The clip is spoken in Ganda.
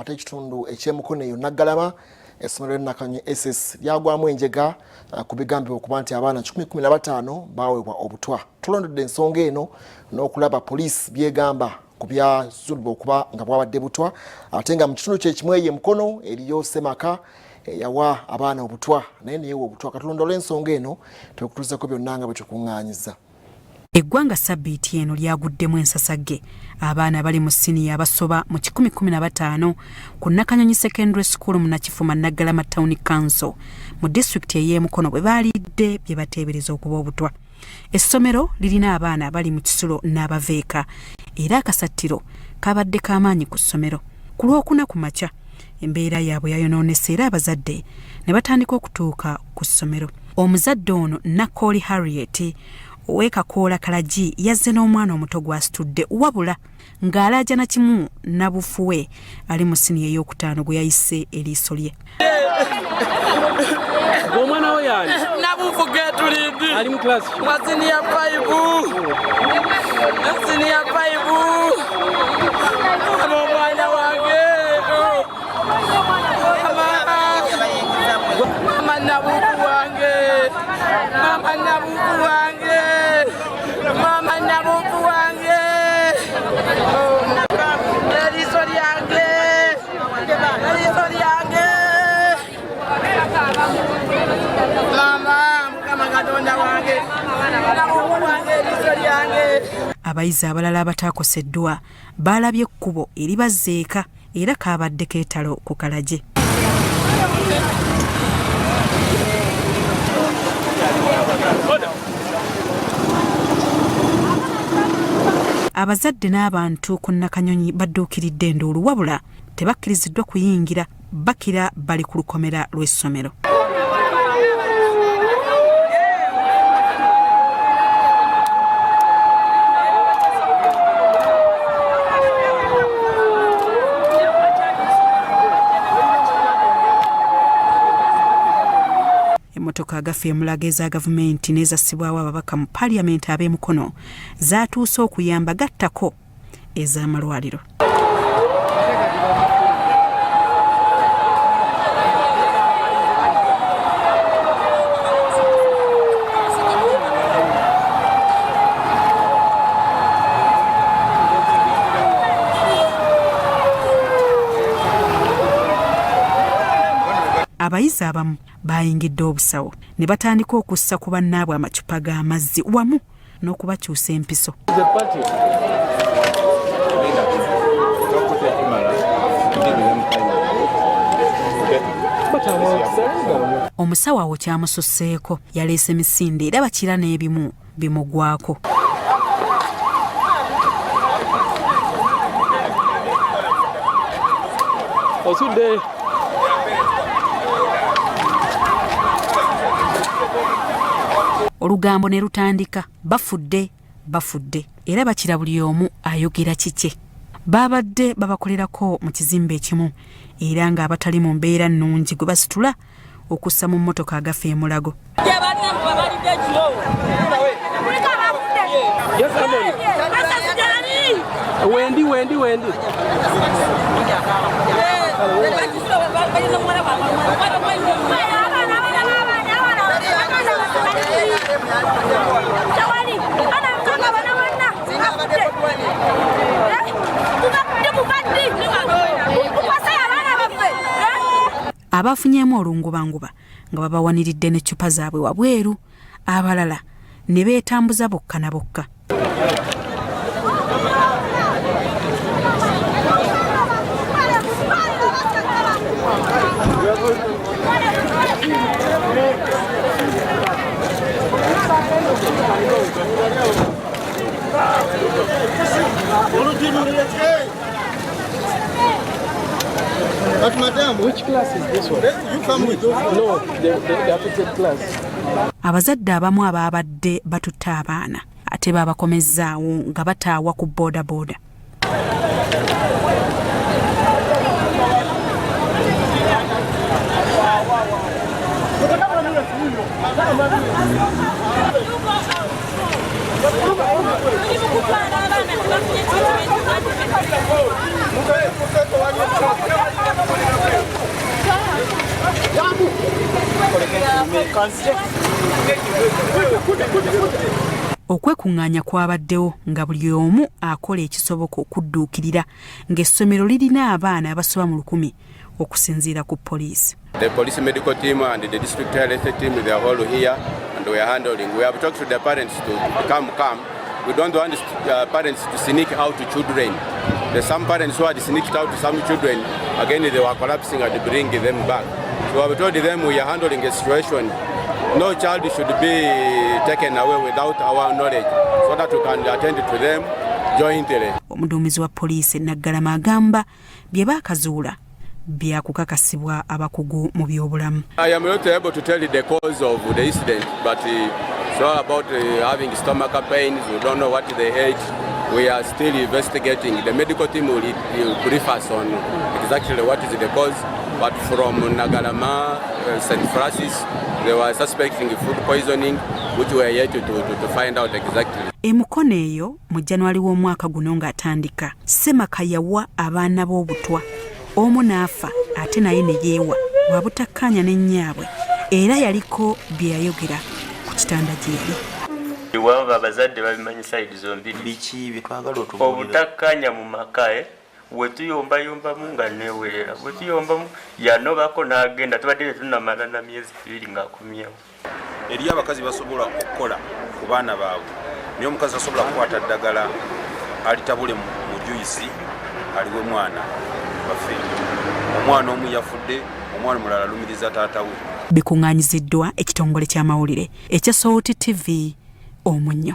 Ate ekitundu eky'emukono eyo Naggalama, essomero lya Nakanyonyi SS lyagwamu enjega ku bigambibwa okuba nti abaana 115 baweebwa obutwa. Tulondodde ensonga eno n'okulaba poliisi byegamba ku byazuulibwa okuba nga bwabadde butwa, ate nga mu kitundu kye kimu eyo emukono eriyo ssemaka eyawa abaana obutwa naye neyewa obutwa. Katulondoola ensonga eno twekutuuzeko byonna nga bwe tukuŋŋaanyiza. Eggwanga ssabbiiti eno lyaguddemu ensasagge abaana abali mu siniya abasoba mu 115 ku Nakanyonyi Secondary School mu Nakifuma Naggalama Town Council mu disitulikiti ey'e Mukono bwe baalidde bye bateebereza okuba obutwa. Essomero lirina abaana abali mu kisulo n'abava eka era akasattiro kabadde k'amaanyi ku ssomero. Ku Lwokuna ku makya embeera yaabwe yayonoonese era abazadde ne batandika okutuuka ku ssomero. Omuzadde ono Nakkooli Harriet ow'e Kakoola Kalagi yazze n'omwana omuto gw'asitudde wabula ng'alaajana kimu nabufu we ali mu siniya ey'okutaano gwe yayise eriiso lye. Omwana we yani? Nabufu getulindi. Ali mu class. Wa siniya 5. Siniya 5. Omwana wange. Mama Nabufu wange. Mama Nabufu wange. Mama Nabufu wange. Eriiso lyange. Eriiso lyange. Mama, Mukama Katonda wange. Nabufu wange eriiso lyange. Abayizi abalala abataakoseddwa baalabye ekkubo eribazza eka era kaabadde keetalo ku Kalagi. Abazadde n'abantu ku Nakanyonyi badduukiridde enduulu wabula tebakkiriziddwa kuyingira bakira bali ku lukomera lw'essomero. Emmotoka agafa emulago eza gavumenti n'ezassibwawo ababaka mu parliament ab'emukono zaatuuse okuyamba gattako ez'amalwaliro. Abayizi abamu baayingidde obusawo ne batandika okussa ku bannaabwe amacupa g'amazzi wamu n'okubakyusa empiso. Omusawo awo kyamususseeko yaleese misinde era bakira n'ebimu bimugwako. Osudde. Olugambo ne lutandika, bafudde, bafudde era bakira buli omu ayogera kikye. Baabadde babakolerako mu kizimbe ekimu era ng'abatali mu mbeera nnungi gwe basitula okussa mu mmotoka agafa e Mulago. Wendi, wendi, wendi. Abafunyeemu olungubanguba nga babawaniridde n'eccupa zaabwe wabweru, abalala ne beetambuza bokka na bokka. But madam, which class is this one? You come with No, the affected class. Abazadde abamu abaabadde batutte abaana ate baabakomezzaawo nga bataawa ku bodaboda. Okwekuŋŋaanya kwabaddewo nga buli omu akola ekisoboka okudduukirira ng'essomero lirina abaana abasoba mu 1000 okusinziira ku poliisi. The police medical team and the district health team, they are all here and we are handling. We have talked to the parents to become calm. We don't want parents to sneak out to children. There's some parents who had sneaked out to some children. Again, they were collapsing and bring them back. So we have told them we are handling a situation. No child should be taken away without our knowledge so that we can attend to them jointly. Omuduumizi wa poliisi Naggalama agamba bye baakazuula byakukakasibwa abakugu mu byobulamu. I am not able to tell you the cause of the incident, but so about having stomach pains, we don't know what they ate. We are still investigating. The medical team will brief us on exactly what is the cause. But from Nagalama, St. Francis, they were suspecting food poisoning, which we are yet to find out exactly. Emukono eyo mu January w'omwaka guno ng'atandika, Ssemaka yawa abaana b'obutwa, omu n'afa ate naye ne yeewa lwa butakkaanya ne nnyaabwe, era yaliko bye yayogera ku kitanda gye yali. Waba abazadde babimanyi side zombiri. Biki byetwagala otubuulira? Obutakkaanya mu maka, wetuyombayombamu nga newerera, bwetuyombamu yanobako n'agenda, tubadde tetunamala na myezi 2 ng'akomyewo. Eriyo abakazi basobola okukola ku baana baabwe, naye omukazi tasobola kukwata ddagala alitabule mu juice aliwe mwana baffe. Omwana omu yafudde, omwana omulala alumiriza taata we. Bikuŋŋaanyiziddwa ekitongole ky'amawulire ekya Salt TV Omunnyo.